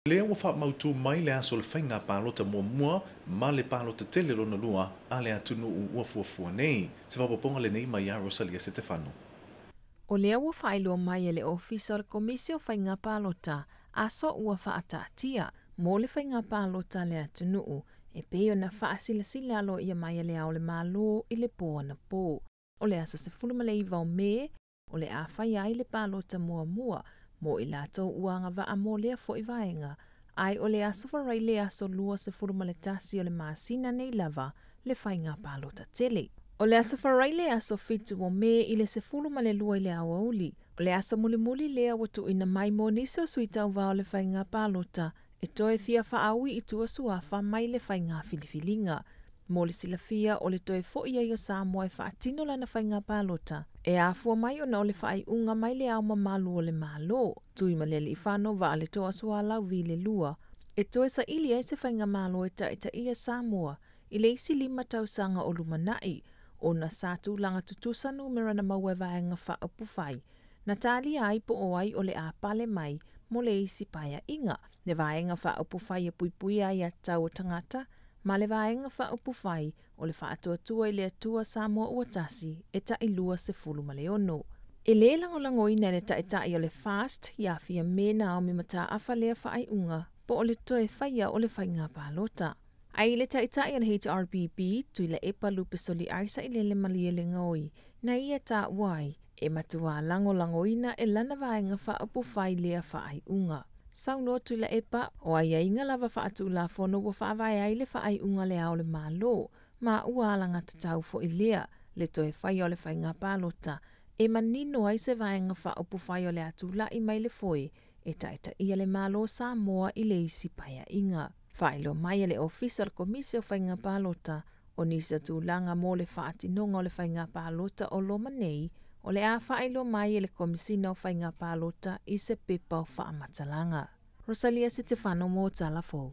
Lea ua faamautū mai le aso o le faiga palota muamua ma le palota tele lona lua a le atunuu ua fuafua nei. Se faaopoopoga lenei mai ia Rosalia Setefano. O lea ua faailoa mai e le Ofisa o le Komisi o Faiga Palota aso ua faataatia mo le faiga palota a le atunuu e pei ona faasilasila aloaia mai e Le Ao o le Malo i le po anapo. O le aso 19 o Me, o le a faia ai le palota muamua mo i latou ua agavaa mo lea foi vaega, ae o le aso Faraile aso 21 o le masina nei lava le faiga palota tele. O le aso Faraile aso 7 o Me i le 12 i le aoauli, o le aso mulimuli lea ua tuuina mai mo nisi o sui tauva o le faiga palota e toe fia faaui i tua suafa mai le faiga filifiliga. Mo le silafia o le toe foi ai o Samoa e faatino lana faiga palota, e afua mai ona o le faaiuga mai le Ao Mamalu o le Malo, Tuimalealiifano Vaaletoa Sualauvi le lua, e toe saili ai se faigamalo e taitaia Samoa i le isi 5 tausaga o lumanai, ona sa tulaga tutusa numera na maua e vaega faaupufai, na talia ai po o ai o le a pale mai mo le isi paeaiga, le vaega faaupufai e puipuia ai aiatatau a tagata, ma le vaega faaupufai o le faatuatua i le Atua Samoa ua tasi e tai 26. E lē lagolagoina e le taitai o le FAST ia Fiame Naomi Mataafa lea faaiuga po o le toe faia o le faiga palota. Ae i le taitai o le HRPP, Tuilaepa Lupesoliai Sailele Malielegaoi, na ia taua ai e matua lagolagoina e lana vaega faaupufai lea faaiuga. Saunoa Tuilaepa, o aiaiga lava faatulafono ua faavae ai le faaiuga le Ao o le Malo, ma ua alagatatau foi lea le toe faia o le faiga palota e manino ai se vaega faaupufai o le a tulai mai le foe e taitaia le Malo o Samoa i le isi paeaiga. Faailoa mai e le Ofisa o le Komisi o Faiga Palota o nisi o tulaga mo le faatinoga o le faiga palota o loma nei, o le a faailoa mai e le Komesina o Faiga Palota i se pepa o faamatalaga. Rosalia Setefano mo Tala Fou.